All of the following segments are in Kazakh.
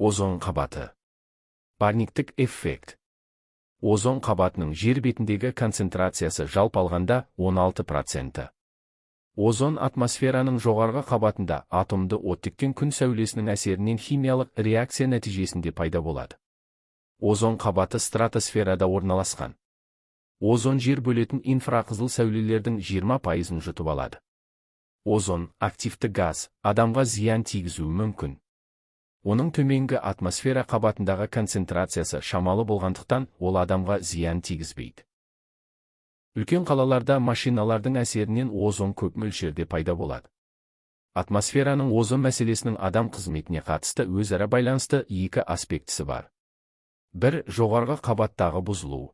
Озон қабаты. Парниктік эффект. Озон қабатының жер бетіндегі концентрациясы жалпы алғанда 16%. Озон атмосфераның жоғарғы қабатында атомды оттектен күн сәулесінің әсерінен химиялық реакция нәтижесінде пайда болады. Озон қабаты стратосферада орналасқан. Озон жер бөлетін инфрақызыл сәулелердің 20%-ын жұтып алады. Озон – активті газ, адамға зиян тигізуі мүмкін. Оның төменгі атмосфера қабатындағы концентрациясы шамалы болғандықтан, ол адамға зиян тигізбейді. Үлкен қалаларда машиналардың әсерінен озон көп мөлшерде пайда болады. Атмосфераның озон мәселесінің адам қызметіне қатысты өзара байланысты екі аспектісі бар. Бір, жоғарғы қабаттағы бұзылу.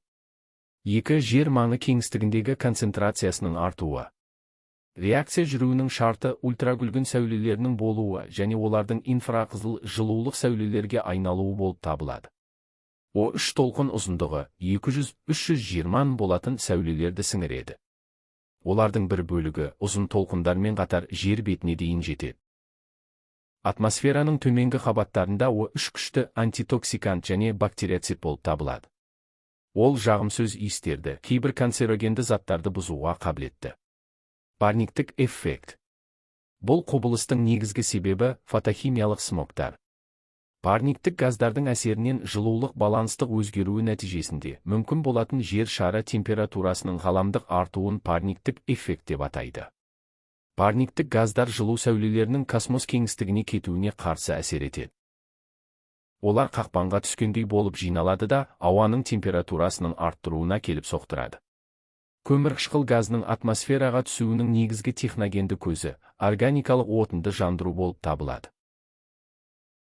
Екі, жер маңы кеңістігіндегі концентрациясының артуы. Реакция жүруінің шарты ультракүлгін сәулелерінің болуы және олардың инфрақызыл жылулық сәулелерге айналуы болып табылады. О3 толқын ұзындығы 200-320 болатын сәулелерді сіңіреді. Олардың бір бөлігі ұзын толқындармен қатар жер бетіне дейін жетеді. Атмосфераның төменгі қабаттарында О3 күшті антитоксикант және бактериоцид болып табылады. Ол жағымсыз иістерді, кейбір канцерогенді заттарды бұзуға қабілетті. Парниктік эффект. Бұл құбылыстың негізгі себебі фотохимиялық смогтар. Парниктік газдардың әсерінен жылулық баланстық өзгеруі нәтижесінде мүмкін болатын жер шары температурасының ғаламдық артуын парниктік эффект деп атайды. Парниктік газдар жылу сәулелерінің космос кеңістігіне кетуіне қарсы әсер етеді. Олар қақпанға түскендей болып жиналады да, ауаның температурасының арттыруына келіп соқтырады. Көмірқышқыл газының атмосфераға түсуінің негізгі техногенді көзі органикалық отынды жандыру болып табылады.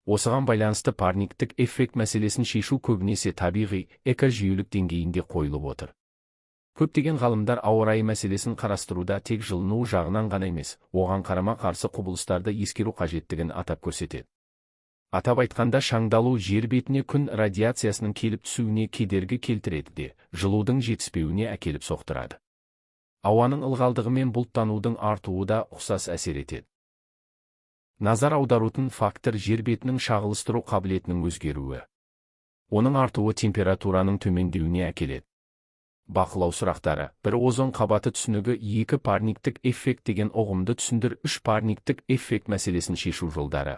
Осыған байланысты парниктік эффект мәселесін шешу көбінесе табиғи экожүйелік деңгейінде қойылып отыр. Көптеген ғалымдар ауа райы мәселесін қарастыруда тек жылыну жағынан ғана емес, оған қарама-қарсы құбылыстарды ескеру қажеттігін атап көрсетеді. Атап айтқанда, шаңдалу жер бетіне күн радиациясының келіп түсуіне кедергі келтіреді де, жылудың жетіспеуіне әкеліп соқтырады. Ауаның ылғалдығы мен бұлттанудың артуы да ұқсас әсер етеді. Назар аударатын фактор жер бетінің шағылыстыру қабілетінің өзгеруі. Оның артуы температураның төмендеуіне әкеледі. Бақылау сұрақтары. Бір, озон қабаты түсінігі. Екі, парниктік эффект деген ұғымды түсіндір. Үш, парниктік эффект мәселесін шешу жолдары.